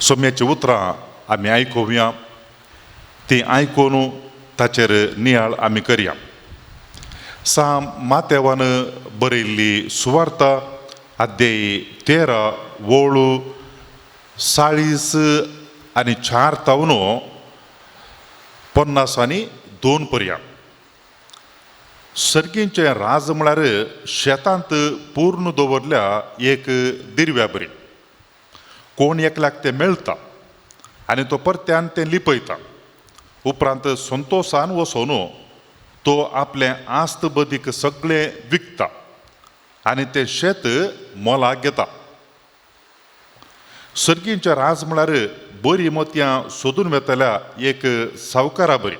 सोम्याची उतरां आमी आयकुया, ती आयकून ताचेर नियाळ आमी करया. साम मातेवान बरयल्ली सुवार्ता अध्याय 13 वोळ 44 तावन 52 पर्यंत. सर्गींचें राज म्हळ्यार शेतांत पूर्ण दवरल्या एक दिरव्या बरी. कोण एकल्याक तें मेळटा आनी तो परत्यान तें लिपयता. उपरांत संतोशान वचून तो आपलें आस्त बदीक सगळें विकता आनी तें शेत मोलाक घेता. सर्गींचें राज म्हळ्यार बरी मोतयां सोदून वेतल्या एक सावकारा बरी.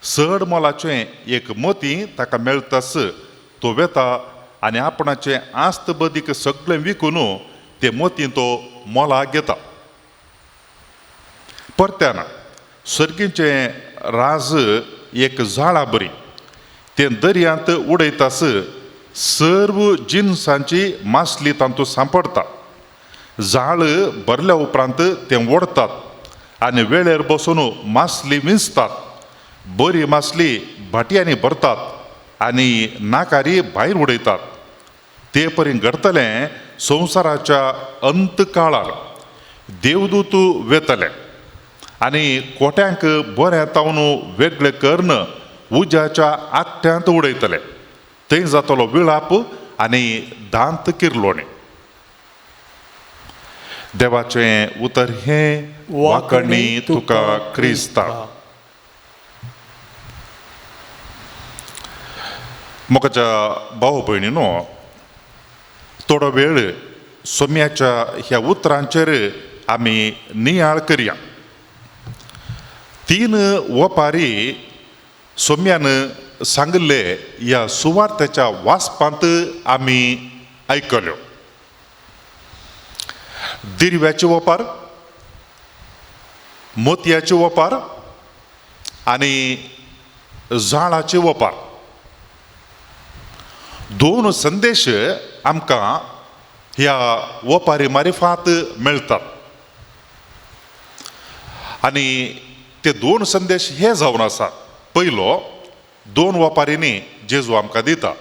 चड मोलाचें एक मोती ताका मेळटाच तो वेता आनी आपणाचें आस्त बदीक सगळें विकून ते मोती तो मोलाक घेता. परत्यान सर्गींचें राज एक झाडा बरी. तें दर्यांत उडयताच सर्व जिनसांची मासली तातूंत सांपडटा. झाड भरल्या उपरांत तें ओडतात आनी वेळेर बसून मासली विंचतात. बरी मासली भाटयांनी भरतात आनी नाकारी भायर उडयतात. ते परी घडतलें संवसाराच्या अंत काळार. देवदूत वेतले आनी कोट्यांक बरें तावन वेगळे करून उज्याच्या आट्यांत उडयतले. थंय जातलो विळाप आनी दांत किरलोणे. देवाचें उतर हें वाकणी तुका क्रिस्ता. मोगाच्या भाव भयणीनो, थोडो वेळ सोम्याच्या ह्या उतरांचेर आमी नियाळ करया. 3 वपारी सोम्यान सांगिल्ले ह्या सुवार्थाच्या वाचपांत आमी आयकल्यो. दिरव्याची वपार, मोतयाची वपार आनी झाडाची वपार. 2 संदेश आमकां ह्या वपारी मारिफात मेळटात आनी ते 2 संदेश हे जावन आसात. पयलो, 2 वपारींनी जेजू आमकां दिता.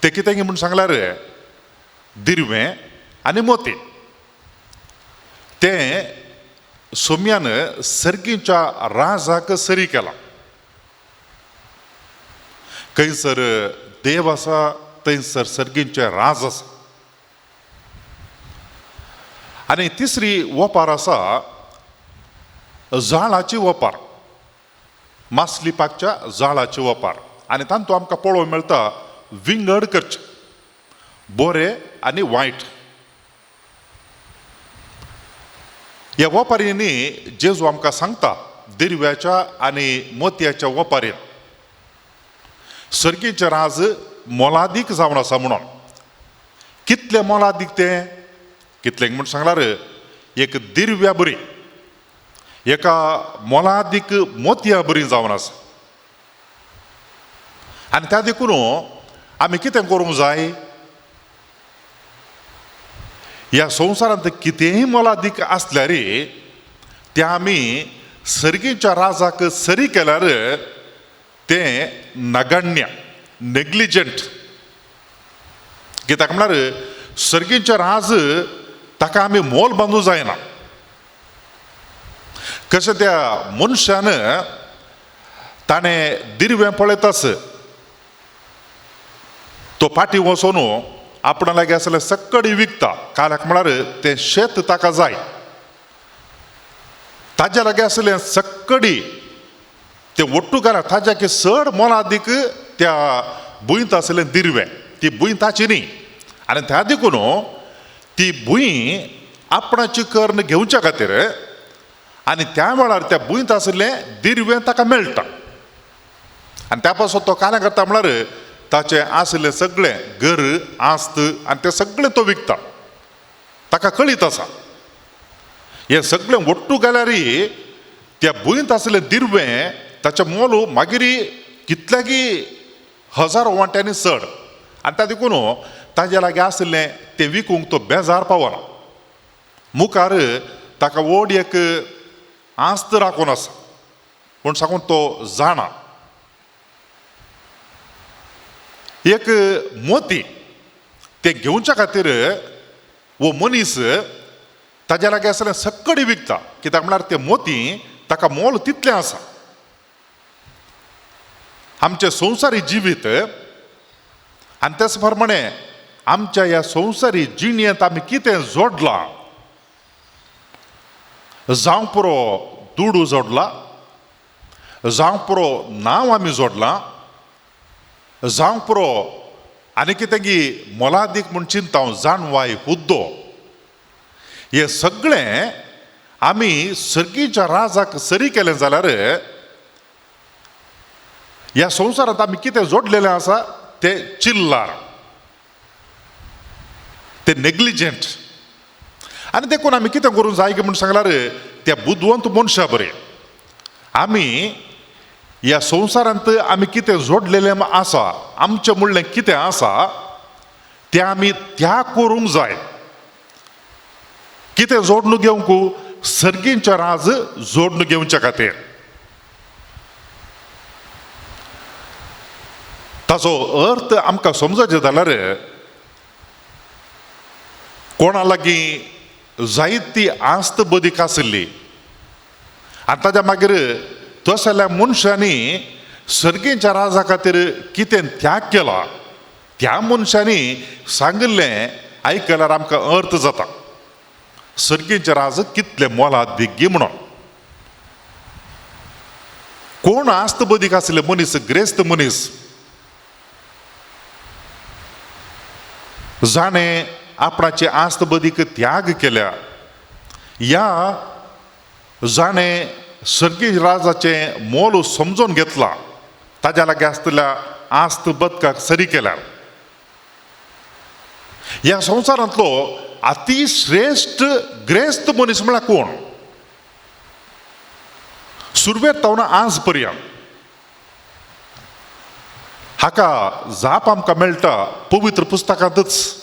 ते कितें म्हूण सांगल्यार दिरवें आनी मोती. तें सोम्यान सर्गीच्या राजाक सरी केला. खंयसर देव आसा थंयसर सर्गींचें राज आसा. आनी तिसरी वपार आसा जाळाची वपार, मासली पाकच्या जाळाची वपार. आनी तातूंत आमकां पळोवंक मेळटा विंगड करचें, बरें आनी वायट. ह्या वपारींनी जेजू आमकां सांगता दिरव्याच्या आनी मोतयाच्या वपारीन सर्गीचें राज मोलादीक जावन आसा म्हणून. कितलें मोलादीक तें? कितलें म्हूण सांगल्यार एक दिरव्या बरी, एका मोलादीक मोतया बरी जावन आसा. आनी त्या देखून आमी कितें करूंक जाय? ह्या संवसारांत कितेंय मोलादीक आसल्यार तें आमी सर्गीच्या राजाक सरी केल्यार तें नगण्य, नेग्लिजंट. कित्याक म्हळ्यार सर्गीचें राज ताका आमी मोल बांदूंक जायना. कशें त्या मनशान ताणें दिरवें पळयताच तो फाटीं वचून आपणा लागीं आसलें सक्कडी विकता. काल्याक म्हळ्यार तें शेत ताका जाय. ताज्या लागीं आसलें सक्कडी तें ஒட்டு घाला ताज्या की चड मोलादीक त्या भुंयत आसलें दिरवें. ती भूंय ताची न्ही आनी त्या देखून ती भूंय आपणाची कर्ण घेवच्या खातीर आनी त्या वेळार त्या भुंयत आशिल्लें दिरवें ताका मेळटा. आनी त्या पासून तो काल्यां करता म्हळ्यार ताचें आशिल्लें सगळें घर आस्त आनी तें सगळें तो विकता. ताका कळीत आसा हें सगळें ஒட்டு घाल्यार त्या भुंयत आशिल्लें दिरवें ताचें मोल मागीर कितल्याकी हजारो वांट्यांनी चड. आनी त्या देखून ताजे लागीं आशिल्लें तें विकूंक तो बेजार पावना. मुखार ताका व्हड एक आस्त राखून आसा पूण सांगून तो जाणा एक मोती ते घेवच्या खातीर वो मनीस ताज्या लागीं आसलें सक्कडी विकता, कित्याक म्हळ्यार ते मोती ताका मोल तितलें आसा. आमचें संवसारी जिवीत आनी तेच प्रमाणे आमच्या ह्या संवसारी जिणेंत आमी कितें जोडलां, जावं पुरो दुडू जोडला, जावं पुरो नांव आमी जोडलां, जावं पुरो आनी कितें की मोलादीक म्हूण चिंता हांव जाणवाय हुद्दो, हें सगळें आमी सर्गीच्या राजाक सरी केलें जाल्यार ह्या संवसारांत आमी कितें जोडलेलें आसा तें चिल्लार, तें नेग्लिजंट. आनी देखून आमी कितें करूंक जाय म्हूण सांगल्यार त्या बुदवंत मनशा बरें आमी ह्या संवसारांत आमी कितें जोडलेलें आसा, आमचें म्हणलें कितें आसा तें आमी त्या करूंक जाय. कितें जोडणूक घेवंक सर्गींच्या राज जोडणूक घेवच्या खातीर ताचो अर्थ आमकां समजचें जाल्यार कोणा लागीं जायती आस्त बदीक आशिल्ली आनी ताच्या मागीर तसल्या मनशांनी सर्गींच्या राजा खातीर कितें त्याग केला त्या मनशांनी सांगिल्लें आयकल्यार आमकां अर्थ जाता सर्गींचे राज कितले मोलादीक म्हणून. कोण आस्त बदीक आशिल्ले मनीस, ग्रेस्त मनीस, जाणें आपणाची आस्त बदीक त्याग केल्या, ह्या जाणें सर्गी राजाचें मोल समजून घेतला ताज्या लागीं आसतल्या आस्त बदकाक सरी केल्या. ह्या संवसारांतलो अतिश्रेश्ठ ग्रेस्त मनीस म्हळ्यार कोण? सुरवेक तावन आज पर्यंत हाका जाप आमकां मेळटा पवित्र पुस्तकांतच.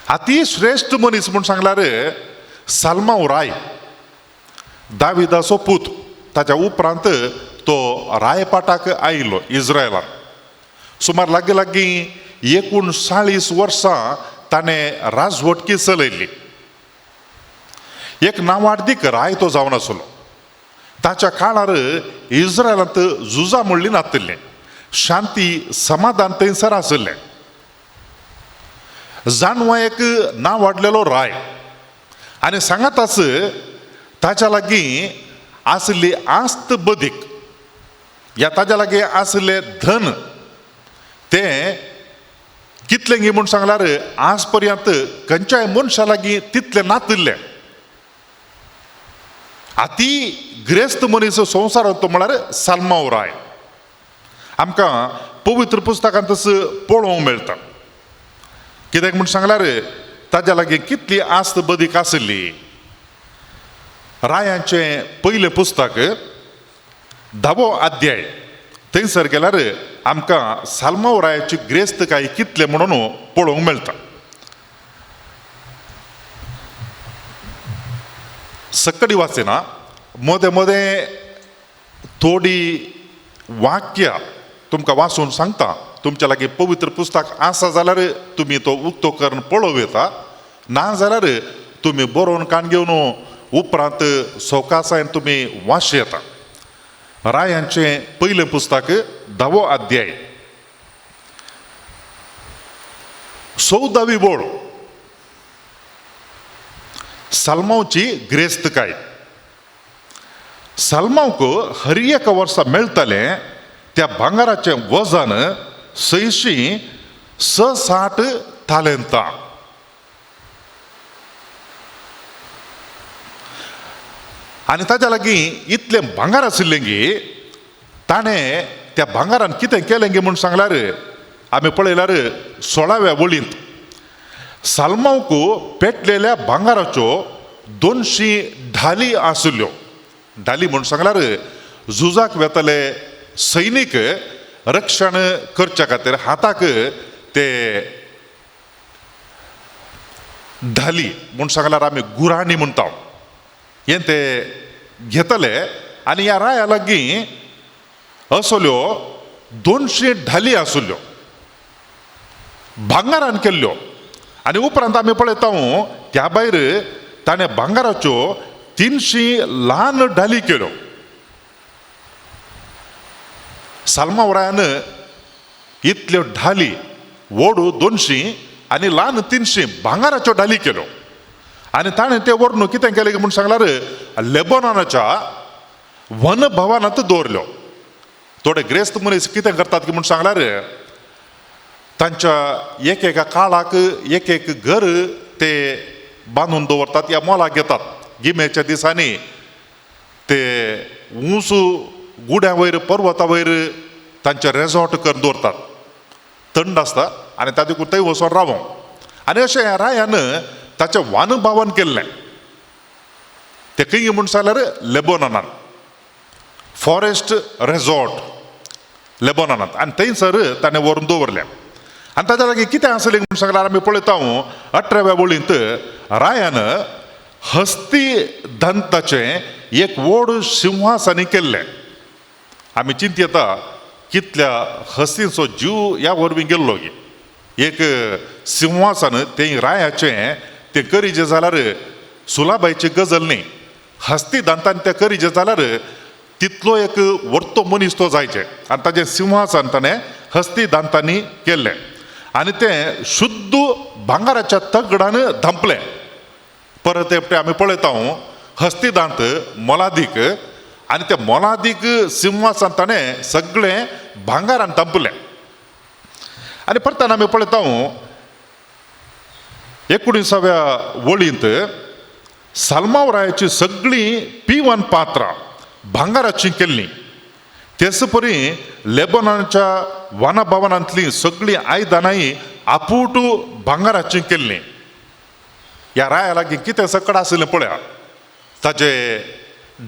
अतिश्रेश्ठ मनीस म्हूण सांगल्यार साल्मांव राय, दाविदाचो पूत. ताच्या उपरांत तो रायपाटाक आयलो इस्रायलान. सुमार लागीं लागीं 39 वर्सां ताणें राजवटकी चलयल्ली. एक नांवाडदीक राय तो जावन आसलो. ताच्या काळार इस्रायलांत झुजां म्हणली नातिल्लें, शांती समाधान थंयसर आशिल्लें. जाणवा एक नांव वाडलेलो राय आनी सांगाताच ताच्या लागीं आशिल्ली आस्त बदीक ह्या ताच्या लागीं आशिल्लें धन तें कितलें गी म्हूण सांगल्यार आज पर्यंत खंयच्याय मनशा लागीं तितलें नातिल्लें. अती ग्रेस्त मनीस संवसारांत म्हळ्यार साल्मांव राय. आमकां पवित्र पुस्तकांतच पळोवंक मेळटा. कित्याक म्हूण सांगल्यार ताज्या लागीं कितली आस्त बदीक आशिल्ली. रायांचें पयलें पुस्तक 10वो अध्याय थंयसर गेल्यार आमकां साल्मांव रायाची ग्रेस्तकाय कितले म्हणून पळोवंक मेळटा. सकडी वाचिना, मदें मदें थोडी वाक्यां तुमकां वाचून सांगता. तुमच्या लागीं पवित्र पुस्तक आसा जाल्यार तुमी तो उक्तो करून पळोवं येता, ना जाल्यार तुमी बरोवन कान घेवन उपरांत सवकासायन तुमी वाचूं येता. रायांचें पयलें पुस्तक 10वो अध्याय 14वी वळ. साल्मांवची ग्रेस्तकाय. साल्मांवक हर एका वर्सा मेळटालें त्या भांगराचें वजन 660 तालेंतां. आनी ताच्या लागीं इतलें भांगर आशिल्लें की ताणें त्या भांगरान कितें केलें गी म्हूण सांगल्यार आमी पळयल्यार 16व्या वळींत साल्मांवक पेटलेल्या भांगराच्यो 200 ढाली आशिल्ल्यो. ढाली म्हूण सांगल्यार झुजाक वेतले सैनीक रक्षण करच्या खातीर हाताक ते ढाली म्हूण सांगल्यार आमी गुराणी म्हणटा, हें ते घेतले. आनी ह्या राया लागीं असल्यो 200 ढाली आसल्यो भांगारान केल्ल्यो. आनी उपरांत आमी पळयता त्या भायर ताणें भांगाराच्यो 300 ल्हान ढाली केल्यो. सालमांव रायान इतल्यो ढाली, व्हड 200 आनी ल्हान 300 भांगाराच्यो ढाली केल्यो. आनी ताणें तें व्हरून कितें केलें म्हूण सांगल्यार लेबोनाच्या वन भवनांत दवरल्यो. थोडे ग्रेस्त मनीस कितें करतात की म्हूण सांगल्यार तांच्या एक एका काळाक एक एक घर ते बांदून दवरतात या मोलाक घेतात. गिमेच्या दिसांनी ते ऊंच गुड्या वयर पर्वता वयर तांचे रेजॉर्ट करून दवरतात, थंड आसता आनी त्या देखून थंय वचोन रावों. आनी अशें ह्या रायान ताचें वानभावन केल्लें. तें खंय म्हूण सांगल्यार लेबोनानान, फॉरेस्ट रेजॉर्ट लेबोनानांत. आनी थंयसर ताणें व्हरून दवरलें. आनी ताच्या लागीं कितें आसलें म्हूण सांगल्यार आमी पळयता 18व्या वळींत रायान हस्ती दंताचें एक व्हड सिंहासन केल्लें. आमी चिंतयता कितल्या हस्तींचो जीव ह्या वरवीं गेल्लो की एक सिंहासन तें रायाचें तें करीजे जाल्यार सुलाबायची गजल न्ही, हस्ती दंतान तें करीजे जाल्यार तितलो एक व्हडतो मनीस तो जायचे. आनी ताजें सिंहासन ताणें हस्ती दांतांनी केल्लें आनी तें शुद्ध भांगाराच्या तगडान धांपलें. परत एकटे आमी पळयता हस्ती दांत मोलादीक आनी तें मोलादीक सिंहासन ताणें सगळें भांगारान धांपलें. आनी परतान आमी पळयता 19व्या वळींत सालमांव रायाची सगळीं पिवन पात्रां भांगाराचीं केल्लीं. तेच परी लेबोनाच्या वनभवनांतलीं सगळीं आयदनांय आपूट भांगाराचीं केल्लीं. ह्या राया लागीं कितें सकड आशिल्लें पळया, ताजे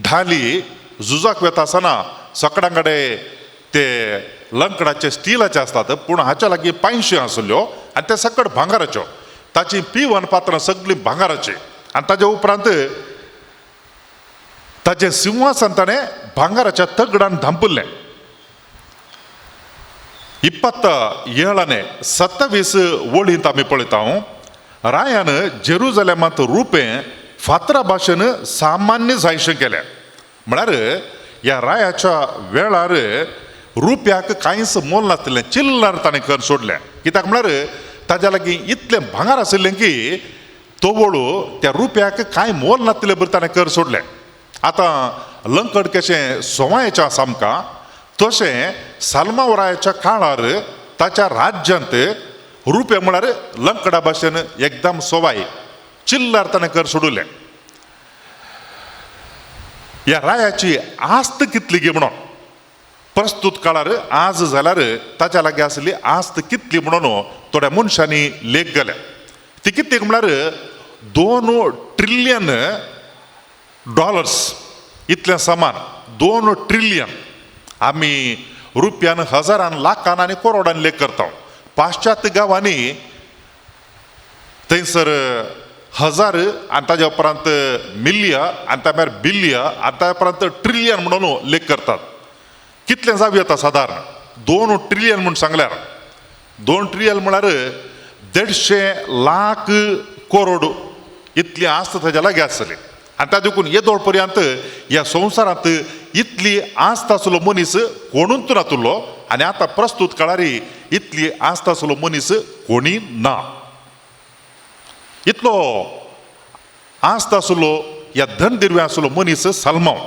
ढाली झुजाक वता आसतना सकडां कडेन ते लंकडाचे स्टिलाचे आसतात, पूण हाच्या लागीं पांयशी आसल्यो आनी ते सकड भांगाराच्यो. ताची पिवन पात्रां सगळीं भांगाराचीं. आनी ताजे उपरांत ताजें सिंहासन ताणें भांगाराच्या तगडान धांपिल्लें. 27 27 वळींत आमी पळयता रायान जेरुजलेमांत रुपें फातरा भाशेन सामान्य जायशें केलें. म्हळ्यार ह्या रायाच्या वेळार रुप्याक कांयच मोल नासलें, चिल्लर ताणें कर सोडलें. कित्याक म्हळ्यार ताज्या लागीं इतलें भांगार आशिल्लें की तवळ त्या रुप्याक कांय मोल नासलें बरें ताणें कर सोडलें. आतां लंकड कशें सोवायचें आसा आमकां तशें सालमांव रायाच्या काळार ताच्या राज्यांत रुपया म्हळ्यार लंकडा भाशेन एकदम सोवाय चिल्लर ताणें कर सोडलें. ह्या रायाची आस्त कितली गी म्हणून प्रस्तूत काळार आज जाल्यार ताच्या लागीं आसली आस्त कितली म्हणून थोड्या मनशांनी लेख गेले. ती कितली म्हळ्यार 2 ट्रिलियन डॉलर्स इतलें सामान, 2 ट्रिलियन. आमी रुपयान हजारान लाखान आनी करोडान लेख करता. पाश्चात्य गांवांनी थंयसर हजार आनी ताज्या उपरांत मिलिया आनी त्या भायर बिलिया आनी त्या उपरांत ट्रिलियन म्हणून लेख करतात. कितलें जावं येता सादारण 2 ट्रिलियन म्हूण सांगल्यार 2 ट्रिलियन म्हळ्यार 150 लाख करोड इतली आस्त ताज्या लागीं आसतली. आनी त्या देखून येदोळ पर्यंत ह्या संवसारांत इतली आस्त आसलो मनीस कोणूच नातुल्लो आनी आतां प्रस्तूत काळारी इतली आस्त आसलो मनीस कोणी ना. इतलो आस्त आसलो ह्या धन दिरवे आसलो मनीस सालमांव,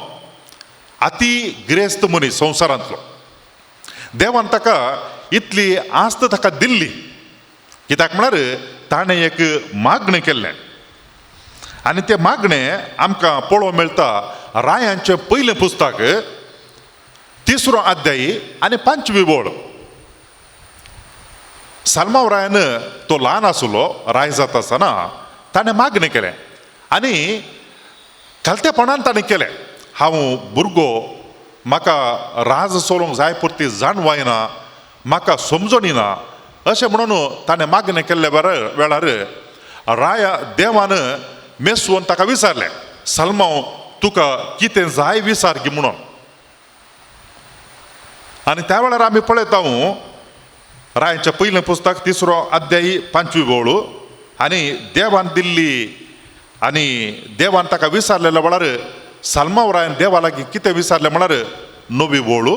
अती गिरेस्त मनीस संवसारांतलो. देवान ताका इतली आस्त ताका दिल्ली कित्याक म्हळ्यार ताणें एक मागणें केल्लें आनी तें मागणें आमकां पळोवंक मेळटा रायांचें पयलें पुस्तक 3रो अध्यायी आनी 5वी वळ. सालमांव रायान तो ल्हान आसलो, राय जाता आसतना ताणें मागणें केलें आनी खालतेपणान ताणें केलें. हांव भुरगो, म्हाका राज चलोवंक जाय पुरती जाणवाय ना, म्हाका समजणी ना, अशें म्हणून ताणें मागणें केल्ले वेळार राया देवान मेसवून ताका विचारलें, सलमांव तुका कितें जाय विचार गी म्हणून. आनी त्या वेळार आमी पळयता रायाचें पयलें पुस्तक 3 अध्यायी 5वी वळ. आनी देवान दिल्ली आनी देवान ताका विचारलेल्या वेळार सलमांव रायान देवा लागीं कितें विचारलें म्हळ्यार 9वी वळ,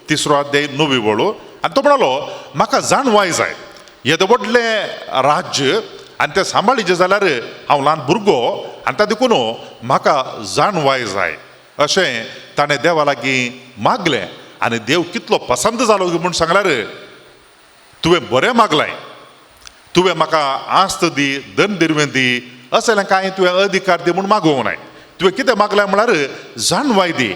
3 अध्याय 9वी वळ. आनी तो म्हणालो म्हाका जाणवाय जाय, येदें व्हडलें राज्य आनी तें सांबाळीचें जाल्यार हांव ल्हान भुरगो आनी त्या देखून म्हाका जाणवाय जाय अशें ताणें देवा लागीं मागलें. आनी देव कितलो पसंत जालो म्हूण सांगल्यार तुवें बरें मागलें, तुवें म्हाका आस्त दी, धन दिरवें दी, असलें कांय तुवें अधिकार दी म्हूण मागोवंक नाय. तुवें कितें मागलें म्हळ्यार जाणवाय दी,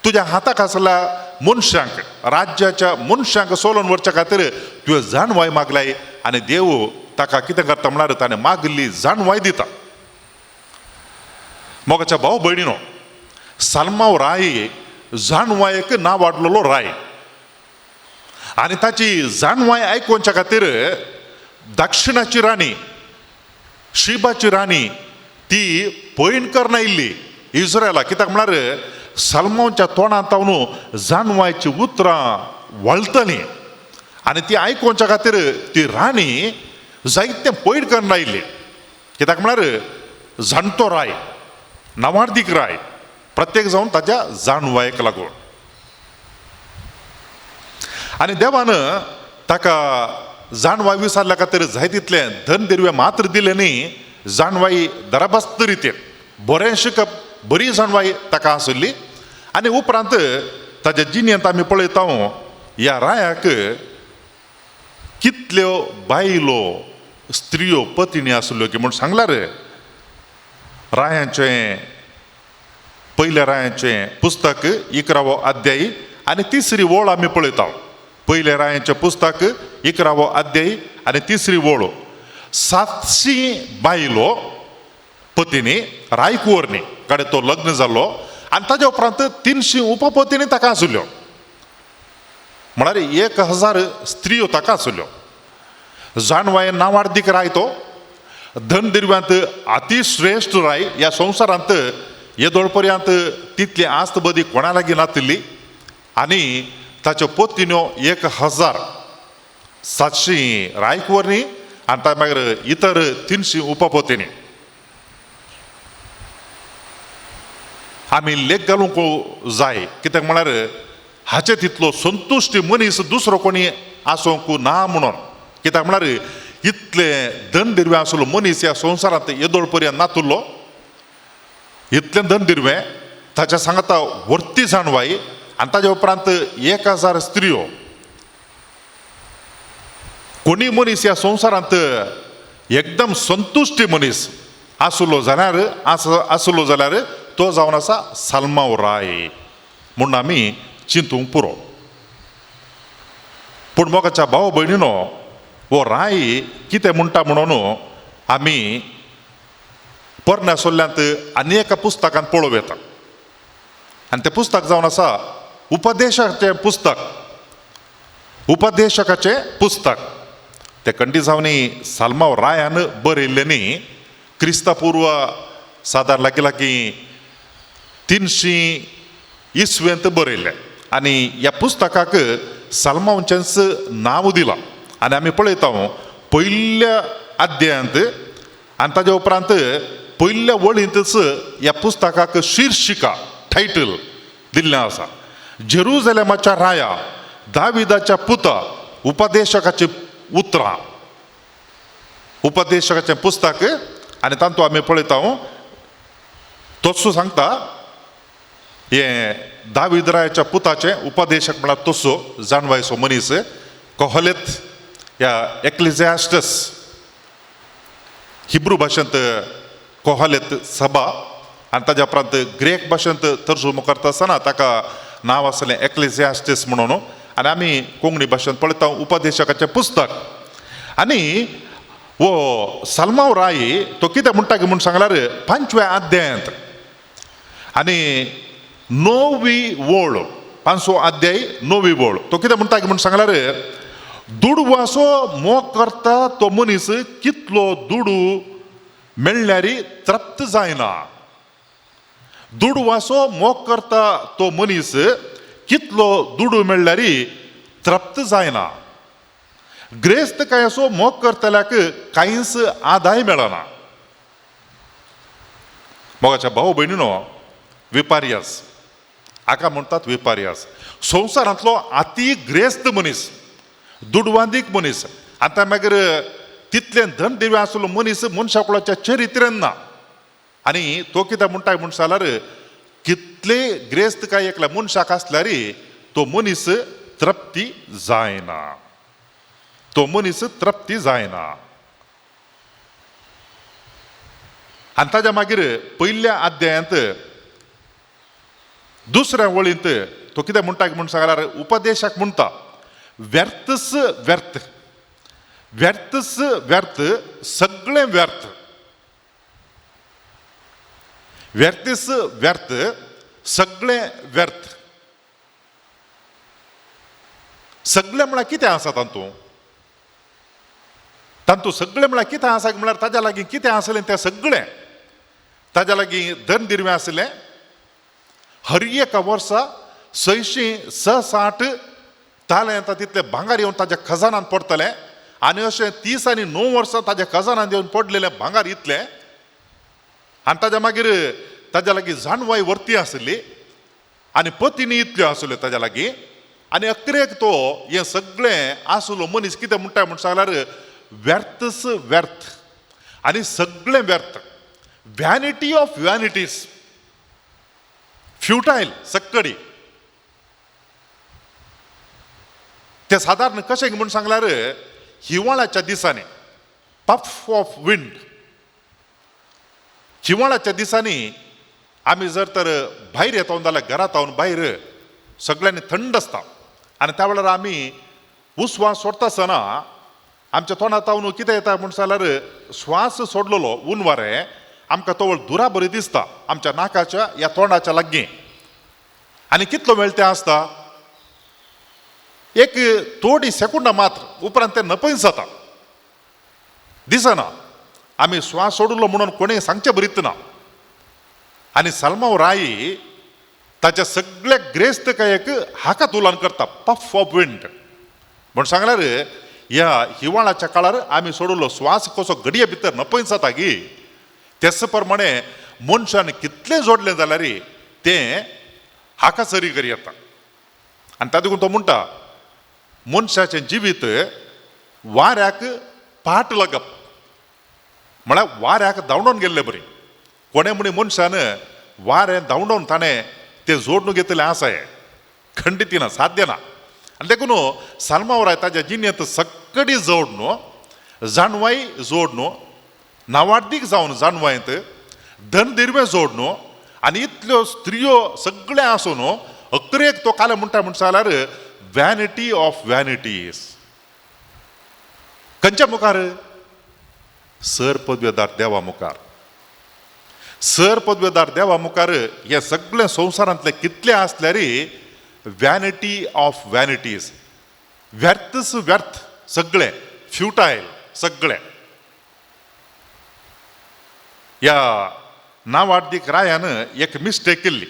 तुज्या हाताक आसल्या मनशांक, राज्याच्या मनशांक सोलोवन व्हरच्या खातीर तुवें जाणवाय मागलाय. आनी देव ताका कितें करता म्हळ्यार ताणें मागिल्ली जाणवाय दिता. मोगाच्या भाव भयणीनो, सलमांव राय जाणवायेक ना वाडलेलो राय आनी ताची जाणवाय आयकुच्या खातीर दक्षिणाची राणी शिबाची राणी ती पयण करना आयिल्ली इस्रायला. कित्याक म्हळ्यार सलमांवच्या तोंडांत तावन जाणवायची उतरां वळटलीं आनी ती आयकुच्या खातीर ती राणी जायतें पयण करना आयिल्ली. कित्याक म्हळ्यार जाणटो राय, नावार्दीक राय, प्रत्येक जावन ताच्या जाणवायेक लागून. आनी देवान ताका जाणवाय विचारल्या खातीर जाय तितलें धन दिरवें मात्र दिलें न्ही, जाणवाय दराबस्त रितीन बरें शिकप, बरी जाणवाय ताका आशिल्ली. आनी उपरांत ताच्या जिणेंत आमी पळयता ह्या रायाक कितल्यो बायलो स्त्रियो पतिणी आसल्यो की म्हूण सांगल्यार रायांचें पयल्या रायांचें पुस्तक 11वो अध्याय आनी 3री वळ आमी पळयता. पयल्या रायांचें पुस्तक 11वो अध्याय आनी 3री वळ. 700 बायलो पतिनी रायकुंवरनी कडेन तो लग्न जालो आनी ताज्या उपरांत 300 उपपतिनी ताका आशिल्ल्यो, म्हळ्यार 1000 स्त्रियो ताका आशिल्ल्यो. जाणवाय नावार्दीक राय तो, धन दिरव्यांत अतिश्रेश्ठ राय. ह्या संवसारांत येदोळ पर्यंत तितली आस्त बदी कोणा लागीं नातिल्ली. आनी ताच्यो पतिन्यो 1000, 700 रायकुंवरनी आनी ताच्या मागीर इतर 300 उपपतिनी. आमी लेख घालूंक जाय कित्याक म्हळ्यार हाचे तितलो संतुश्टी मनीस दुसरो कोणी आसूंक ना म्हणून. कित्याक म्हळ्यार इतले धन दिरवें आसलो मनीस ह्या संवसारांत येदोळ पर्यंत नातुल्लो, इतलें धन दिरवें ताच्या सांगाता व्हरती जाणवाय आनी ताज्या उपरांत 1000 स्त्रियो. कोणी मनीस ह्या संवसारांत एकदम संतुश्टी मनीस आसलो जाल्यार आसलो जाल्यार तो जावन आसा सलमांव राय म्हूण आमी चिंतूंक पुरो. पूण मोगाच्या भाव भयणीनो, हो राय कितें म्हणटा म्हणून आमी पोरण्या सोल्ल्यांत आनी एका पुस्तकांत पळोवं येता. आनी तें पुस्तक जावन आसा उपदेशाचें पुस्तक, उपदेशकाचें पुस्तक. तें कंडिजावनी साल्मांव रायान बरयल्लें न्ही, क्रिस्ता पूर्व सादारण लागीं लागीं 300 इसवेंत बरयल्लें. आनी ह्या पुस्तकाक साल्मांवचेंच नांव दिलां. आनी आमी पळयता पयल्या अध्यायांत आनी ताज्या उपरांत पयल्या वळींतच ह्या पुस्तकाक शिर्शिका टायटल दिल्लें आसा, जेरुजलेमाच्या राया दाविदाच्या पुता उपदेशकाची उतरां. उपदेशकाचें पुस्तक आनी तातूंत आमी पळयता तोसो सांगता हें दावीद रायाच्या पुताचें उपदेशक म्हळ्यार तसो जाणवायचो मनीस कोहलेत ह्या एक्लिझियास्टस हिब्रू भाशेंत कोहलेत सभा आनी ताज्या उपरांत ग्रेक भाशेंत तर्जुमो करता आसतना ताका नांव आसलें एक्लिझियास्टस म्हणून. आनी आमी कोंकणी भाशेंत पळयता उपदेशकाचें पुस्तक. आनी हो साल्मांव राय तो कितें म्हणटा की म्हूण सांगल्यार 5व्या अध्यायांत आनी 9वी वळ, 5वो अध्याय 9वी वळ, तो कितें म्हणटा की म्हूण सांगल्यार दुडवाचो मोग करता तो मनीस कितलो दुडू मेळ्ळ्यार तृप्त जायना. दुडवाचो मोग करता तो मनीस कितलो दुडू मेळ्ळ्यार तृप्त जायना. ग्रेस्त कांयसो मोग करतल्याक कांयच आदाय मेळना. मोगाच्या भाव भयणीनो, विपार्यास हाका म्हणटात. विपार्यास संवसारांतलो अती ग्रेस्त मनीस, दुडवांदीक मनीस. आतां मागीर तितलें धन दिव्य आसलो मनीस मनशा कुळाच्या चरित्रेन ना. आनी तो कितें म्हणटा म्हूण जाल्यार कितले ग्रेस्त काय एकल्या मनशाक आसल्यार तो मनीस तृप्ती जायना, तो मनीस तृप्ती जायना. आनी ताज्या मागीर पयल्या अध्यायांत दुसऱ्या वळींत तो कितें म्हणटा म्हूण सांगल्यार उपदेशाक म्हणटा व्यर्थच व्यर्थ, व्यर्थच व्यर्थ, सगळें व्यर्थ, व्यर्थच व्यर्थ, सगळें व्यर्थ. सगळें म्हळ्यार कितें आसा तातूंत? तातूंत सगळें म्हळ्यार कितें आसा म्हळ्यार ताज्या लागीं कितें आसलें तें सगळें. ताज्या लागीं धन दिरवें आसलें. हर एका वर्सा 660 तालें येता तितलें भांगर येवन ताज्या खजानांत पडटलें. आनी अशें 30 आनी 9 वर्सां ताज्या खजानांत येवन पडलेलें भांगर इतलें. आनी ताज्या मागीर ताज्या लागीं जाणवाय वर्ती आसली आनी पतीनी इतल्यो आसल्यो ताज्या लागीं. आनी अकरेक तो हें सगळें आसलो मनीस कितें म्हणटा म्हूण सांगल्यार व्यर्थच व्यर्थ आनी सगळें व्यर्थ. व्हॅनिटी ऑफ व्हॅनिटीज, फ्युटायल सक्कडी. ते सादारण कशें म्हूण सांगल्यार हिवाळ्याच्या दिसांनी पफ ऑफ विंड. हिवाळ्याच्या दिसांनी आमी जर तर भायर येता जाल्यार घरांत भायर सगळ्यांनी थंड आसता आनी त्या वेळार आमी उस्वास सोडटा आसतना आमच्या तोंडांत कितें येता म्हूण जाल्यार श्वास सोडलेलो ऊन वारें आमकां तवळ दुरा बरी दिसता आमच्या नाकाच्या या तोंडाच्या लागीं. आनी कितलो वेळ तें आसता? एक थोडी सेकंडां मात्र, उपरांत तें नपयत जाता, दिसना. आमी श्वास सोडलो म्हणून कोणें सांगचें बरीत ना. आनी सलमाव राय ताच्या सगळ्या ग्रेस्तकायेक हाका तुलन करता, पफ ऑफ विंड. म्हण सांगल्यार ह्या हिवाळ्याच्या काळार आमी सोडलो श्वास कसो घडये भितर नपयत जाता गी, तेच प्रमाणे मनशान कितलें जोडलें जाल्यार तें हाका सरी करी येता. आनी ताका देखून तो म्हणटा मनशाचें जिवीत वाऱ्याक पाट लागप म्हळ्यार वाऱ्याक धांवडोवन गेल्ले बरी. कोणें म्हणी मनशान वारें धांवडोवन ताणें तें जोडून घेतलें आसा, हें खंडीत ना, साध्य ना. आनी देखून साल्माव राय ताज्या जिणेंत सक्कडी जोड न्हू, जाणवाय जोड न्हू, नावाडदीक जावन जाणवायंत धन दिरवें जोड न्हू, आनी इतल्यो स्त्रियो सगळें आसून न्हू अकरेक तो काले म्हणटा म्हण जाल्यार व्हॅनिटी ऑफ व्हॅनिटीज. खंयच्या मुखार? सर पदवेदार देवा मुखार. सर पदवेदार देवा मुखार हे सगळें संवसारांतले कितले आसल्यार व्हॅनिटी ऑफ व्हॅनिटीज, व्यर्थच व्यर्थ, सगळें फ्युटायल सगळें. ह्या नावाडदीक रायान एक मिस्टेक केल्ली,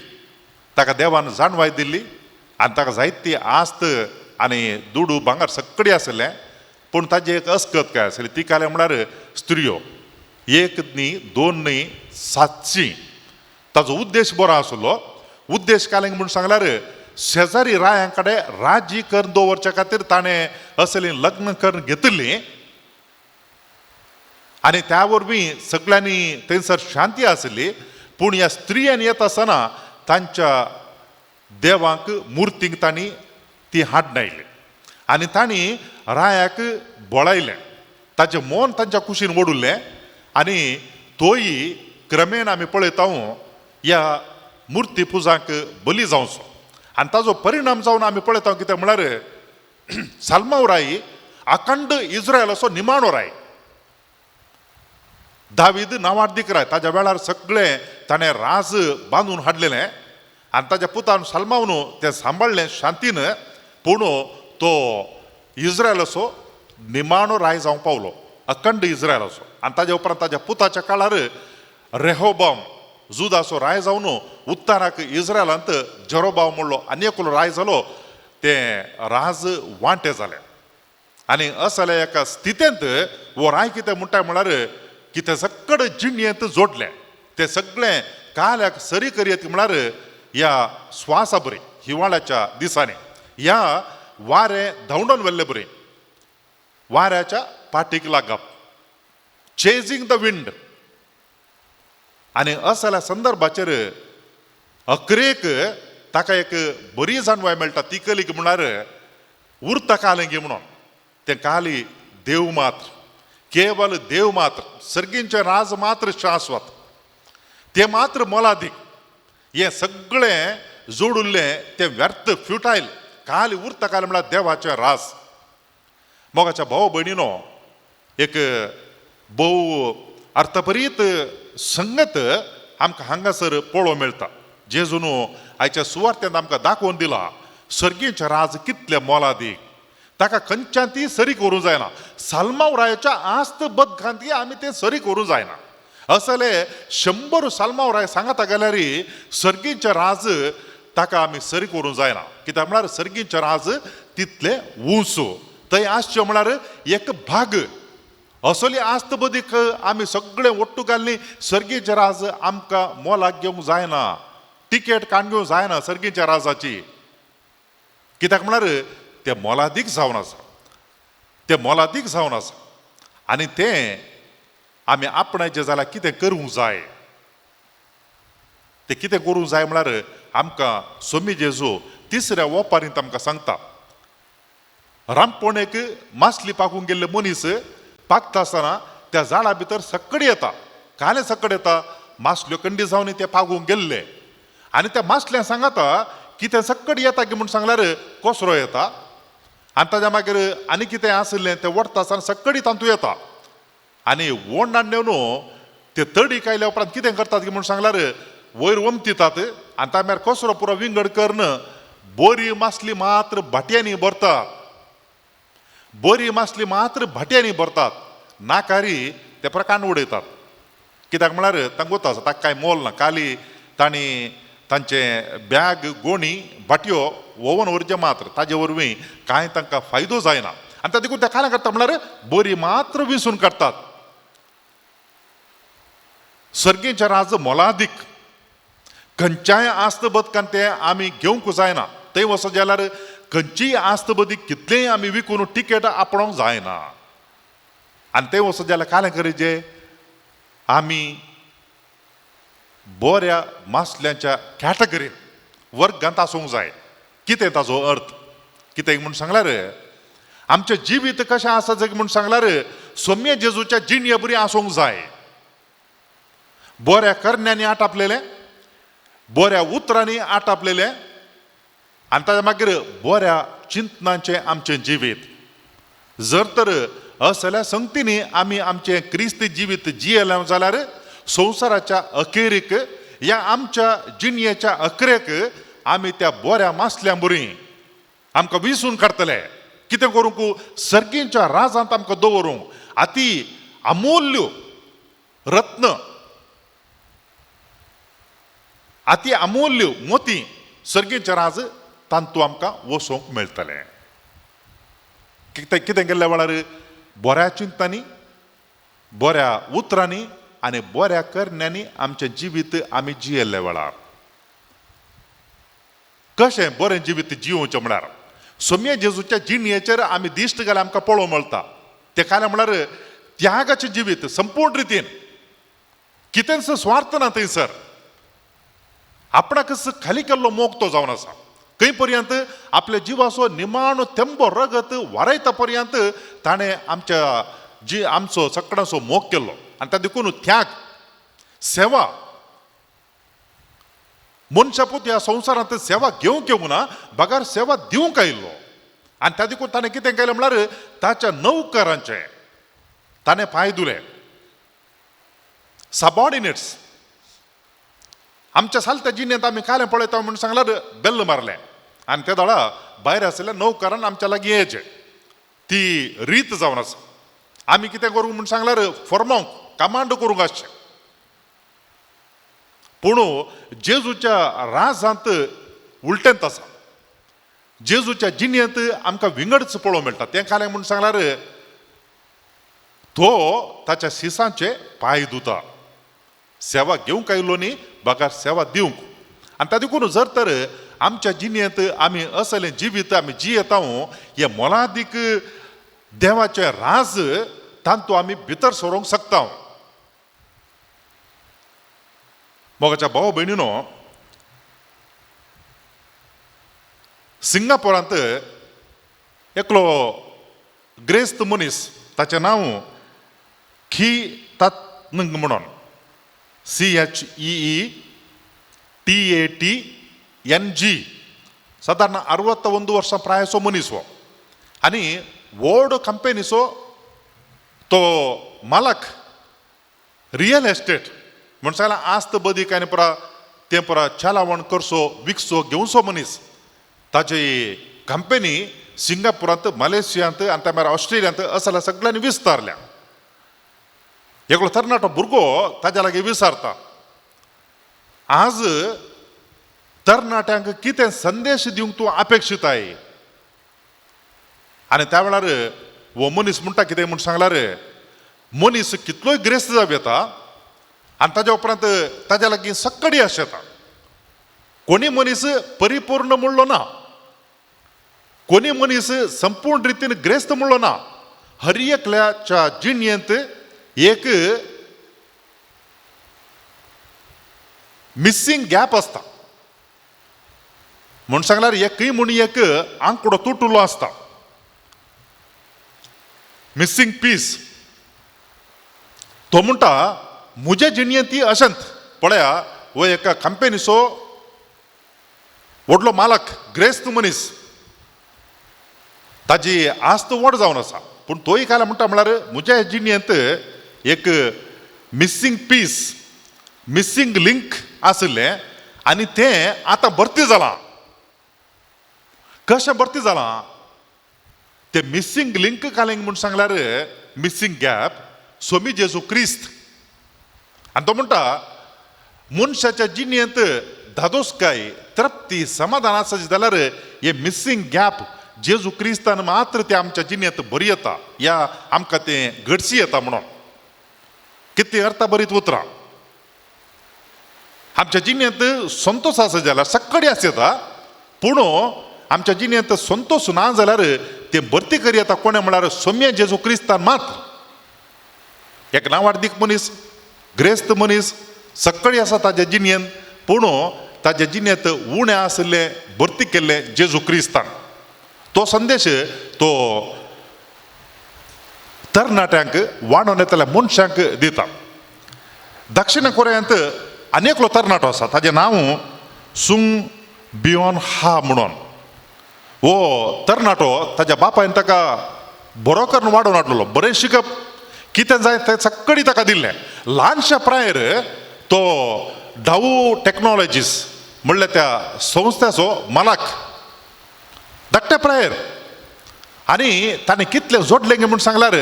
ताका देवान जाणवाय दिल्ली आनी ताका जायती आस्त आनी दुडू भांगर सगळी आसलें, पूण ताजी एक अस्कत काय आसली, ती काय म्हळ्यार स्त्रियो, एक न्ही दोन न्ही 700. ताजो उद्देश बरो आसलो. उद्देश काय म्हूण सांगल्यार शेजारी रायां कडेन राजी करून दवरच्या खातीर ताणें असलीं लग्न करून घेतिल्लीं आनी त्या वरवीं सगळ्यांनी थंयसर शांती आसली. पूण ह्या स्त्रियांनी येता आसतना तांच्या देवांक मुर्तींक तांणी ती हाडणायली आनी तांणी रायाक बळायलें, ताचें मन तांच्या कुशीन ओडुल्लें आनी तोय क्रमेण आमी पळयता ह्या मुर्ती पुजांक बली जावचो. आनी ताजो परिणाम जावन आमी पळयता कितें म्हळ्यार साल्माव राय अखंड इस्रायल असो निमाणो राय, दावीद नावार्दीक राय, ताज्या वेळार सगळें ताणें राज बांदून हाडलेलें आनी ताज्या पुतान साल्मावन तें सांबाळ्ळें शांतीन. पूण तो इस्रायलाचो निमाणो राय जावंक पावलो, अखंड इस्रायलाचो. आनी ताज्या उपरांत ताज्या पुताच्या काळार रेहोबाम जुदाचो राय जावन उत्तराक इस्रायलांत जेरोबाम म्हणलो आनी एकलो राय जालो, ते राज वांटे जाले. आनी असल्या एका स्थितेंत हो राय कितें म्हणटा म्हळ्यार कितें सगळें जिणयेंत जोडलें तें सगळें काल्याक सरी करयत म्हळ्यार ह्या स्वासा बरी हिवाळ्याच्या दिसांनी ह्या वारें धांवडोन व्हेल्ले बरी वाऱ्याच्या पाटीक लागप, चेजींग the wind. आनी असल्या संदर्भाचेर अकरेक ताका एक बरी जाणवाय मेळटा, ती कलीक म्हळ्यार उरता कालेंगी म्हणून तें काली देव मात्र, केवल देव मात्र, सर्गींचें राज मात्र शाश्वत, तें मात्र मोलादीक. हें सगळें जोडुल्लें तें व्यर्थ, फ्युटायल. काली उरता काल म्हळ्यार देवाचें राज. मोगाच्या भाव भयणीनो, एक भोव अर्थपरीत संगत आमकां हांगासर पळोवंक मेळटा. जेजून आयच्या सुवार्थ्यांत आमकां दाखोवन दिला सर्गीचें राज कितलें मोलादीक, ताका खंयच्यान ती सरी करूंक जायना. साल्माव रायाच्या आस्त बदखांती आमी तें सरी करूंक जायना. असले 100 साल्माव राय सांगता जाल्यार सर्गीचें राज ताका आमी सरी करूंक जायना. कित्याक म्हळ्यार सर्गीचें राज तितलें उंच, थंय आसचें म्हळ्यार एक भाग. असली आस्त बदीक आमी सगळें ओट्टू घाल्ली सर्गीचें राज आमकां मोलाक घेवंक जायना, टिकेट काडून घेवंक जायना सर्गीच्या राजाची. कित्याक म्हळ्यार तें मोलादीक जावन आसा, तें मोलादीक जावन आसा. आनी तें आमी आपणाचें जाल्यार कितें करूंक जाय, तें कितें करूंक जाय म्हळ्यार आमकां सोमी जेजू तिसऱ्या ओपारींत आमकां सांगता. रामपोणेक मासली पाकूंक गेल्ले मनीस पाकता आसतना त्या झाडा भितर सकड येता, कालें सकड येता, मासल्यो कंडी जावन ते पागूंक गेल्ले. आनी त्या मासल्या सांगता कितें सकड येता की म्हूण सांगल्यार कोसरो येता, आनी ताज्या मागीर आनी कितें आशिल्लें तें वडटा आसतना सकडी तातूंत येता. आनी ओंडान नेवन ते तडीक आयल्या उपरांत कितें करतात की म्हूण सांगल्यार वयर वमतितात आनी ताज्या मागीर कोसरो पुरो विंगड करून बरी मासली मात्र भाटयांनी भरतात, बरी मासली मात्र भाटयांनी भरतात, नाकारी ते प्रकान उडयतात. कित्याक म्हळ्यार तांकां वता आसा ताका कांय मोल ना. काली तांणी तांचें बॅग गोणी भाटयो वोवन व्हरचें मात्र, ताजे वरवीं कांय तांकां फायदो जायना. आनी त्या देखून ते कांय करता म्हळ्यार बरी मात्र विसून काडटात. सर्गीचें राज मोलादीक, खंयच्याय आस्त बदकान तें आमी घेवंक जायना. थंय वचत जाल्यार खंयचीय आस्त बदीक कितलेंय आमी विकून टिकेट आपणोवंक जायना. आनी थंय वचत जाल्यार कालें करीजे आमी बऱ्या मासल्यांच्या कॅटेगरीन वर्गांत आसूंक जाय. कितें ताजो अर्थ कितें म्हूण सांगल्यार आमचें जिवीत कशें आसा जग म्हूण सांगल्यार सोम्य जेजूच्या जिणये बरी आसूंक जाय. बऱ्या करण्यांनी आटापलेलें, बऱ्या उतरांनी आटापलेलें, आनी ताज्या मागीर बऱ्या चिंतनाचें आमचें जिवीत. जर तर असल्या संगतींनी आमी आमचें क्रिस्ती जिवीत जियेलें जाल्यार संवसाराच्या अखेरीक ह्या आमच्या जिणयेच्या अखेरेक आमी त्या बऱ्या मासल्यां बरी आमकां विसून काडटले. कितें करूंक सर्गींच्या राजांत आमकां दवरूंक अती अमूल्य रत्न, अती अमूल्य मोती सर्गींच्या राज तांतू आमकां वसोवंक मेळटलें. कितें कितें केल्ल्या वेळार बऱ्या चिंतनांनी, बऱ्या उतरांनी आनी बऱ्या करण्यांनी आमचें जिवीत आमी जियेल्ल्या वेळार कशें बरें जिवीत जियोवचें म्हळ्यार सोम्या जेजूच्या जिणयेचेर आमी दिश्ट घाल्यार आमकां पळोवंक मेळटा. तें कांय म्हळ्यार त्यागाचें जिवीत संपूर्ण रितीन, कितेंच स्वार्थ ना थंयसर, आपणाकच खाली केल्लो मोग तो जावन आसा. खंय पर्यंत आपल्या जिवाचो निमाणो तेंबो रगत वारयता पर्यंत ताणें आमच्या जी आमचो सगळ्यांचो मोग केल्लो. आनी त्या देखून त्याग, सेवा, मनशापूत ह्या संवसारांत सेवा घेवंक येवंक ना बगर सेवा दिवंक आयिल्लो. आनी त्या देखून ताणें कितें केलें म्हळ्यार ताच्या नौकरांचें ताणें पांय धुले, सबॉर्डिनेट्स. आमच्या सालत्या जिणेंत आमी कालें पळयता म्हूण सांगल्यार बेल्ल मारलें आनी ते दळा भायर आशिल्ल्या नौकरान आमच्या लागीं येयचें. ती रीत जावन आसा. आमी कितें करूंक म्हूण सांगल्यार फर्मावंक, कमांड करूंक आसचें. पूण जेजूच्या राजांत उलटेंत आसा. जेजूच्या जिणेंत आमकां विंगडच पळोवंक मेळटा. तें कालें म्हूण सांगल्यार तो ताच्या शिसांचे पांय धुता, सेवा घेवंक आयलो न्ही बगर सेवा दिवंक. आनी ताका देखून जर तर आमच्या जिणेंत आमी असलें जिवीत आमी जियेता हें मोलादीक देवाचें राज तातूंत आमी भितर सरोंक शकता. मोगाच्या भाव भयणीनो, सिंगापोरांत एकलो ग्रेस्त मनीस, ताचें नांव खी तात म्हणून, CHEE TATNG, सादारण 61 वर्सां प्रायेचो मनीस हो. आनी व्हड कंपनीचो तो मालक, रियल एस्टेट म्हण सांगल्यार आस्त बदीक आनी पुरा तें पुरा चलावण करचो, विकचो, घेवचो मनीस. ताची कंपनी सिंगापुरांत, मलेशियांत आनी त्या मागीर ऑस्ट्रेलियांत असल्या सगळ्यांनी विस्तारल्या. एकलो तरणाटो भुरगो ताज्या लागीं विचारता, आज तरणाट्यांक कितें संदेश दिवंक तूं अपेक्षीत आहे? आनी त्या वेळार हो मनीस म्हणटा कितें म्हूण सांगल्यार, मनीस कितलोय ग्रेस्त जावं येता आनी ताज्या उपरांत ताज्या लागीं सक्कडी आस येता. कोणी मनीस परिपूर्ण म्हणलो ना, कोणी मनीस संपूर्ण रितीन ग्रेस्त म्हणलो ना. हर एकल्याच्या जिणेंत एक मिसींग गॅप आसता. म्हूण सांगल्यार एकूय म्हूण एक आंकडो तुटुलो आसता, मिसींग पीस. तो म्हणटा म्हज्या जिणेंत ती अशेंत पळया, हो एका कंपनीचो व्हडलो मालक, ग्रेस्त मनीस, ताजी आस्त व्हड जावन आसा. पूण तोय काय म्हणटा म्हळ्यार म्हज्या जिणेंत एक मिसींग पीस, मिसींग लिंक आशिल्लें आनी तें आतां भरती जालां. कशें भरती जालां? तें मिसींग लिंक कालें म्हूण सांगल्यार मिसींग गॅप सोमी जेजू क्रिस्त. आनी तो म्हणटा मनशाच्या जिणेंत धादोसकाय, तृप्ती, समाधान आसा जाल्यार हे मिसींग गॅप जेजू क्रिस्तान मात्र ते आमच्या जिणेंत बरी येता, या आमकां तें घडशी येता म्हणून. कितली अर्था बरीत उतरां. आमच्या जिणेंत संतोश आसा जाल्यार सक्कडी आस येता, पूण आमच्या जिणेंत संतोश ना जाल्यार तें भरती करी येता कोणें म्हळ्यार सोम्या जेजू क्रिस्तान मात्र. एक नांवाडदीक मनीस, ग्रेस्त मनीस, सक्कडी आसा ताज्या जिणेंत, पूण ताज्या जिणेंत उणें आशिल्लें भरती केल्लें जेजू क्रिस्तान. तो संदेश तो तरणाट्यांक, वांडोवन येतल्या मनशांक दिता. दक्षिण कोरियांत आनी एकलो तरणाटो आसा, ताजें नांव सुंग बियोन हा म्हणून. हो तरणाटो ताज्या बापायन ताका बरो करून वाडोवन हाडलेलो, बरें शिकप, कितें जाय तें सक्कडी ताका दिल्लें. ल्हानशा प्रायेर तो डाऊ टॅक्नोलॉजीस म्हणल्यार त्या संस्थेचो मालक, धाकट्या प्रायेर. आनी ताणें कितलें जोडलें गे म्हूण सांगल्यार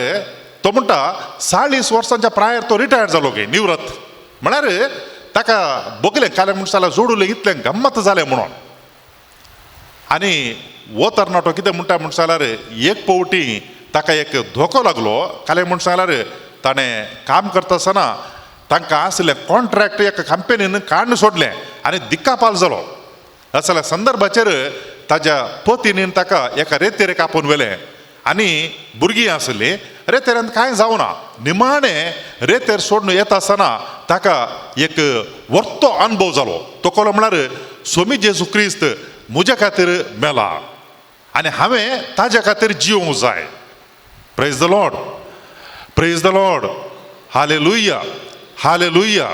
तो म्हणटा 40 वर्सांच्या प्रायेर तो रिटायर्ड जालो गे, निवृत्त. म्हळ्यार ताका बगलें कालें म्हूण सांगल्यार जोडुलें इतलें गम्मत जालें म्हणून. आनी हो तरणाटो कितें म्हणटा म्हूण सांगल्यार एक पावटी ताका एक धोको लागलो. कालें म्हूण सांगल्यार ताणें काम करता आसतना तांकां आसलें कॉन्ट्रॅक्ट एका कंपनीन काडून सोडलें आनी दिक्कापाल जालो. असल्या संदर्भाचेर ताज्या पतीन ताका एका रेतेर कापून व्हेलें आनी भुरगीं आसलीं, रेतेरान कांय जावना. निमाणें रेतेर सोडून येता आसतना ताका एक वर्तो अनुभव जालो. तो कोलो म्हळ्यार सोमी जेजू क्रिस्त म्हज्या खातीर मेला आनी हांवें ताज्या खातीर जिवंक जाय. Praise the Lord, praise the Lord, hallelujah, hallelujah.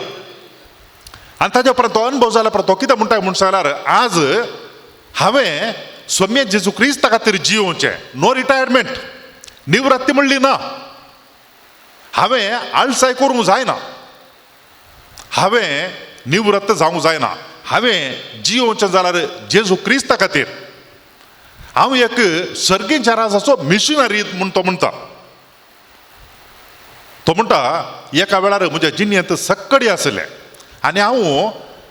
आनी ताज्या उपरांत तो अनुभव जाल्या उपरांत तो कितें म्हणटा म्हूण सांगल्यार आज हांवें सोम्या जेजू क्रिस्ता खातीर जियोवचें. नो रिटायरमेंट, निवृत्ती म्हणली ना. हांवें आळसाय करूंक जायना, हांवें निवृत्त जावंक जायना. हांवें जियोवचें जाल्यार जेजू क्रिस्ता खातीर. हांव एक सर्गीच्या राजाचो मिशनरी म्हूण तो म्हणटा. तो म्हणटा एका वेळार म्हज्या जिणेंत सक्कडी आसलें आनी हांव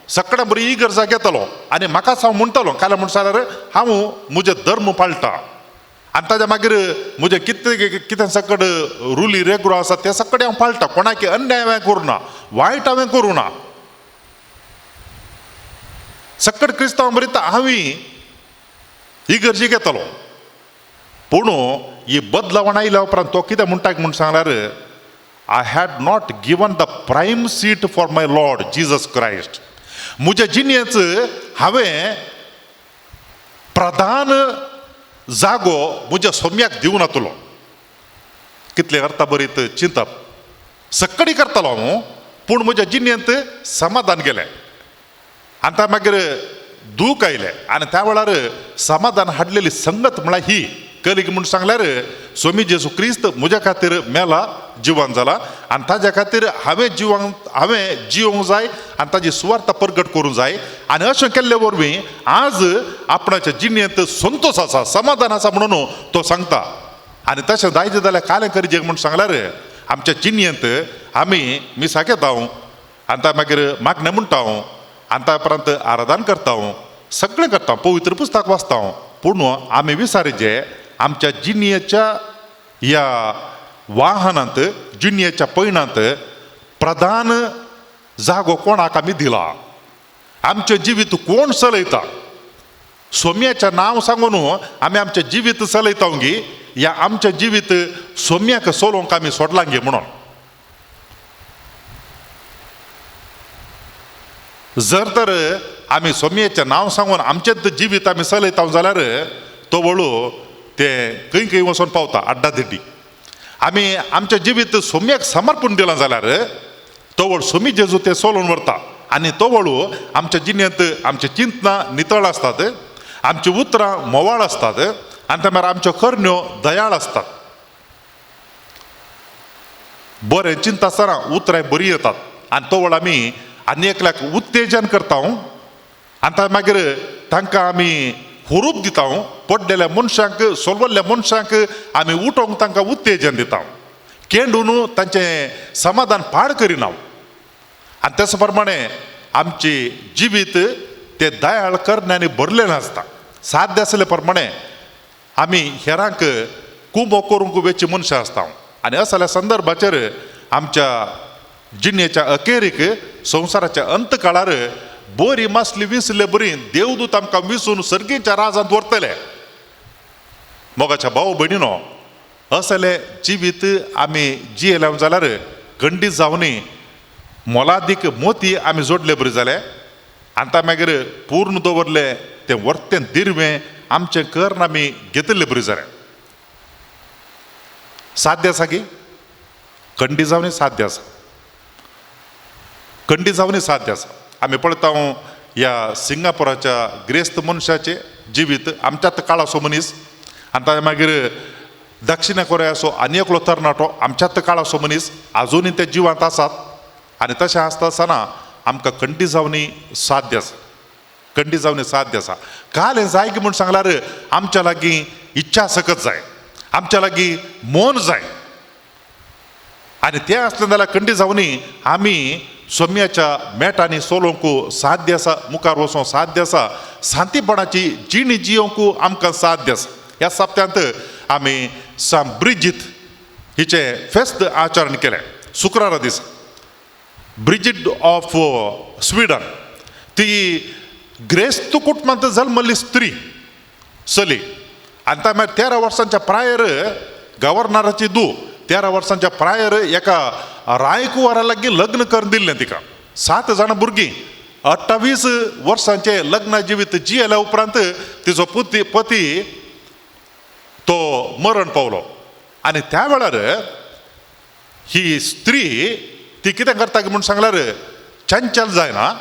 सगळ्या बरी ही गरजा घेतलो आनी म्हाकाच हांव म्हणटलो काल म्हण जाल्यार हांव म्हजें धर्म पाळटा आनी ताज्या मागीर म्हजें कितें कितें सकड रुली रेगुरो आसा ते सगळे हांव पाळटा, कोणाक अन्याय हांवें करूं ना, वायट हांवें करूं ना. सकड क्रिस्तांव बरी हांवें ही गरजी घेतलो. पूण ही बदलावण आयल्या उपरांत तो कितें म्हणटा म्हूण सांगल्यार I had not given the prime seat for my Lord Jesus Christ. म्हज्या जिणेंत हांवें प्रधान जागो म्हज्या सोम्याक दिवं नातलो. कितले अर्था बरीत चिंतप सक्कडी करतालो हांव, पूण म्हज्या जिणेंत समाधान गेलें आनी त्या मागीर दूख आयलें. आनी त्या वेळार समाधान हाडलेली संगत म्हळ्यार ही कलीक म्हूण सांगल्यार स्वामी जेजू क्रिस्त म्हज्या खातीर मेला जिवन जाला आनी ताज्या खातीर हांवें जिवंक हांवें जिवंक जाय आनी ताजी सुवार्थ प्रगट करूंक जाय. आनी अशें केल्ले वरवीं आज आपणाच्या जिणेंत संतोश आसा, समाधान आसा म्हणून तो सांगता. आनी तशें जायते जाल्यार कालें करीजे म्हूण सांगल्यार आमच्या जिणेंत आमी मिसाक येता आनी त्या मागीर मागणें म्हणटा आनी त्या उपरांत आराधन करता, सगळें करता, पवित्र पुस्तक वाचता, पूण आमी विसारीचे आमच्या जिणेच्या ह्या वाहनांत जिणेच्या पयणांत प्रधान जागो कोणाक आमी दिला, आमचें जिवीत कोण चलयता. सोम्याचें नांव सांगून आमी आमचें जिवीत चलयता गी या आमचें जिवीत सोम्याक चलोवंक आमी सोडलां गी म्हणून. जर तर आमी सोम्याचें नांव सांगून आमचें जिवीत आमी चलयता जाल्यार तो वळू ते खंय खंय वचून पावता आड्डा दिड्डी. आमी आमचें जिवीत सोम्याक समर्पण दिलां जाल्यार तो वळ सोमी जेजू ते चलोवन व्हरता आनी तो वळू आमच्या जिणेंत आमचें चिंतनां नितळ आसतात, आमचीं उतरां मोवाळ आसतात आनी त्या मागीर आमच्यो करण्यो दयाळ आसतात. बरें चिंता आसतना उतरां बरीं येतात आनी तो वळ आमी आनी एकल्याक उत्तेजन करता आनी त्या मागीर तांकां आमी हुरूप दिता, पडलेल्या मनशांक सोलवल्ल्या मनशांक आमी उठोवंक तांकां उत्तेजन दिता, केंडून तांचें समाधान पाड करिना. आनी तेच प्रमाणे आमची जिवीत ते दयाळ करण्यांनी भरलेलें आसता. साध्य आसले प्रमाणे आमी हेरांक कुंबो करूंक वेची मनशां आसता. आनी असल्या संदर्भाचेर आमच्या जिणेच्या अखेरीक संवसाराच्या अंत काळार बरी मासली विसले बरी देवदूत आमकां विसून सर्गीच्या राजांत व्हरतले. मोगाच्या भाव भयणीनो, असले जिवीत आमी जियेले जाल्यार खंडीत जावनी मोलादीक मोती आमी जोडले बरी जाले आनी त्या मागीर पूर्ण दवरले तें वर्तें दिरवें आमचें कर्ण आमी घेतिल्ले बरी जालें. साध्य आसा की खंडी जावनी साध्य आसा, खंडी जावनी साध्य आसा. आमी पळयता ह्या सिंगापुराच्या ग्रेस्त मनशाचें जिवीत आमच्याच काळाचो मनीस आनी ताच्या मागीर दक्षिण कोरियाचो आनी एकलो तरणाटो आमच्याच काळाचो मनीस आजुनूय ते जिवांत आसात. आनी तशें आसता आसतना आमकां खंडी जावनी साध्य आसा, खंडी जावनी साध्य आसा. काल हें जाय की म्हूण सांगल्यार आमच्या लागीं इच्छा सकत जाय, आमच्या लागीं मन जाय आनी तें आसलें जाल्यार खंडी जावनी आमी सोम्याच्या मेटांनी चलोवंक साध्य आसा, मुखार वचोंक साध्य आसा, शांतीपणाची जिणी जियोवंक आमकां साध्य आसा. ह्या सप्त्यांत आमी सांत ब्रिजीत हिचें फेस्त आचरण केलें शुक्रारा दिसा. ब्रिजीट ऑफ स्विडन ती ग्रेस्त कुटुंबांत जल्मल्ली स्त्री चली आनी त्या मागीर 13 वर्सांच्या प्रायर गव्हर्नराची धूव 13 वर्सांच्या प्रायर एका रायकुवारा लागीं लग्न करून दिल्लें तिका. 7 जाणां भुरगीं 28 वर्सांचे लग्न जिवीत जियेल्या उपरांत तिचो पती तो मरण पावलो. आनी त्या वेळार ही स्त्री ती कितें करता म्हूण सांगल्यार चंचल जायना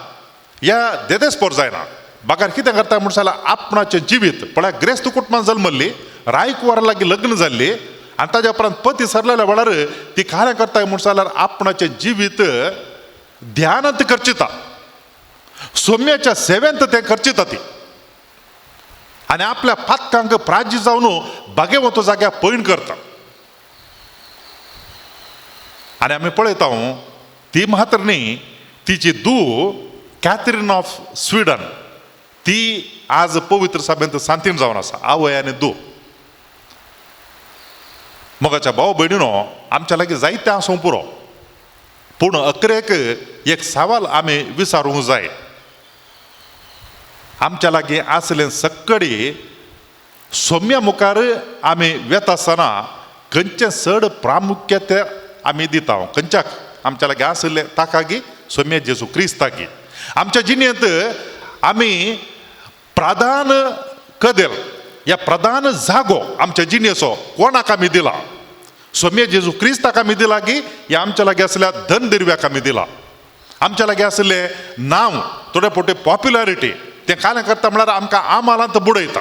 या देदेस्पोर जायना, बागार कितें करता म्हूण सांगल्यार आपणाचें जिवीत पळय ग्रेस्त कुटुंबान जल्मल्ली रायकुवारा लागीं लग्न जाल्ली आनी ताज्या उपरांत पती सरलेल्या वेळार ती कार्य करता म्हूण सांगल्यार आपणाचें जिवीत ध्यानांत खर्चिता, सोम्याच्या सेवेंत तें खर्चिता. ती आनी आपल्या पातकांक प्राजी जावन भागेवंत जाग्यार पयण करता. आनी आमी पळयता ती मात्र न्ही, तिची धूव कॅथरीन ऑफ स्विडन ती आज पवित्र सभेंत सांतीन जावन आसा, आवय आनी धूव. मोगाच्या भाव भयणीनो, आमच्या लागीं जायतें आसूं पुरो, पूण अकरेक एक सवाल आमी विचारूंक जाय. आमच्या लागीं आसलें सक्कडी सोम्या मुखार आमी वेता आसतना खंयचें चड प्रामुख्य ते आमी दिता, खंयच्याक आमच्या लागीं आशिल्लें ताकागी सोम्या जेजू क्रिस्तागी. आमच्या जिणेंत आमी प्रधान कदेल या प्रधान जागो आमच्या जिणेचो कोणाक आमी दिला? सोम्या जेजू क्रिस्ताक आमी दिला की या आमच्या लागीं आसल्या धन दिरव्याक आमी दिला? आमच्या लागीं आशिल्लें नांव, थोडे फावटी पॉप्युलरिटी, तें कांय करता म्हळ्यार आमकां आमालांत बुडयता,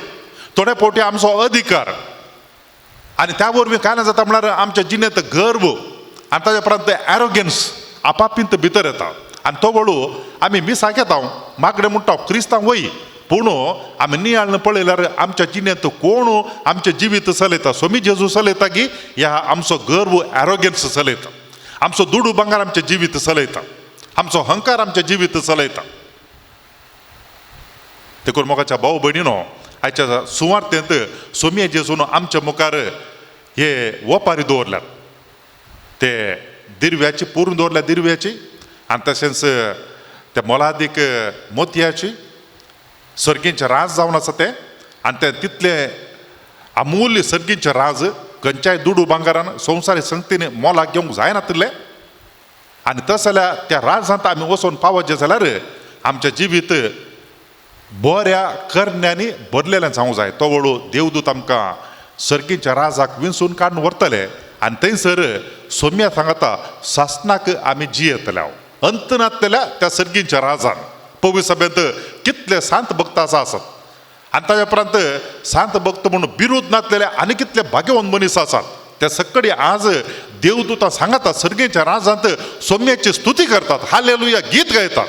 थोडे फावटी आमचो अधिकार, आनी त्या वरवीं कांय जाता म्हळ्यार आमच्या जिणेंत गर्व आनी ताज्या उपरांत एरोगन्स आपापींत भितर येता. आनी तो वळू आमी मिसाक येता, मागणें म्हणटा क्रिस्तांव वय, पूण आमी नियाळून पळयल्यार आमच्या जिणेंत कोण आमचें जिवीत चलयता? सोमी जेजू चलयता की ह्या आमचो गर्व एरोगन्स चलयता, आमचो दुडू भांगर आमचें जिवीत चलयता, आमचो अहंकार आमचें जिवीत चलयता. देखून मोगाच्या भाव भयणीनो, आयच्या सुवार्थेंत सोमये जेजून आमच्या मुखार हे वपारी दवरल्यात, ते दिरव्याची पुरून दवरल्या दिरव्याची, आनी तशेंच त्या मोलादीक मोतयाची सर्गींचे राज जावन आसा तें, आनी ते तितले अमूल्य सर्गींचे राज खंयच्याय दुडू भांगरान संवसारी संगतीन मोलाक घेवंक जायनातिल्लें. आनी तस जाल्यार त्या राजांत आमी वचून पावचे जाल्यार आमचें जिवीत बऱ्या करण्यांनी भरलेलें जावंक जाय. तो वळू देवदूत आमकां सर्गीच्या राजाक विंचून काडून व्हरतले आनी थंयसर सोम्या सांगता सासनाक आमी जियेतले, अंत नासतल्या त्या सर्गीच्या राजान. पवित्र सभेंत कितले सांत भक्त आसा आसत, आनी ताज्या उपरांत सांत भक्त म्हणून बिरूद नासलेले आनी कितले भाग्यवंत मनीस आसात, त्या सक्कडी आज देवदूतां सांगता सर्गीच्या राजांत सोम्याची स्तुती करतात, हालेलुया गीत गायतात.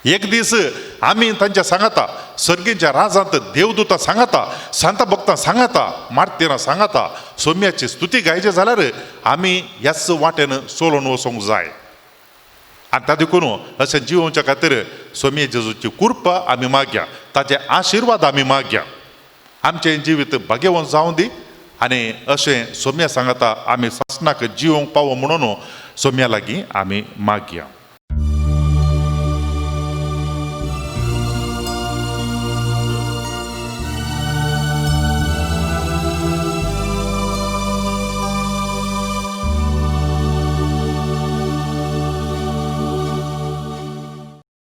एक दीस आमी तांच्या सांगता सर्गीच्या राजांत देवदूतां सांगता, सांत भक्तां सांगता, मार्तीरां सांगता सोम्याची स्तुती गायचे जाल्यार आमी ह्याच वाटेन चलोवन वचूंक जाय. आनी त्या देखून अशें जिवोवच्या खातीर सोम्या जेजूची कृपा आमी मागया, ताचे आशिर्वाद आमी मागया, आमचें जिवीत भाग्यवंत जावं दी. आनी अशें सोम्या सांगता आमी सासणाक जिवोवंक पावो म्हणून सोम्या लागीं आमी मागया.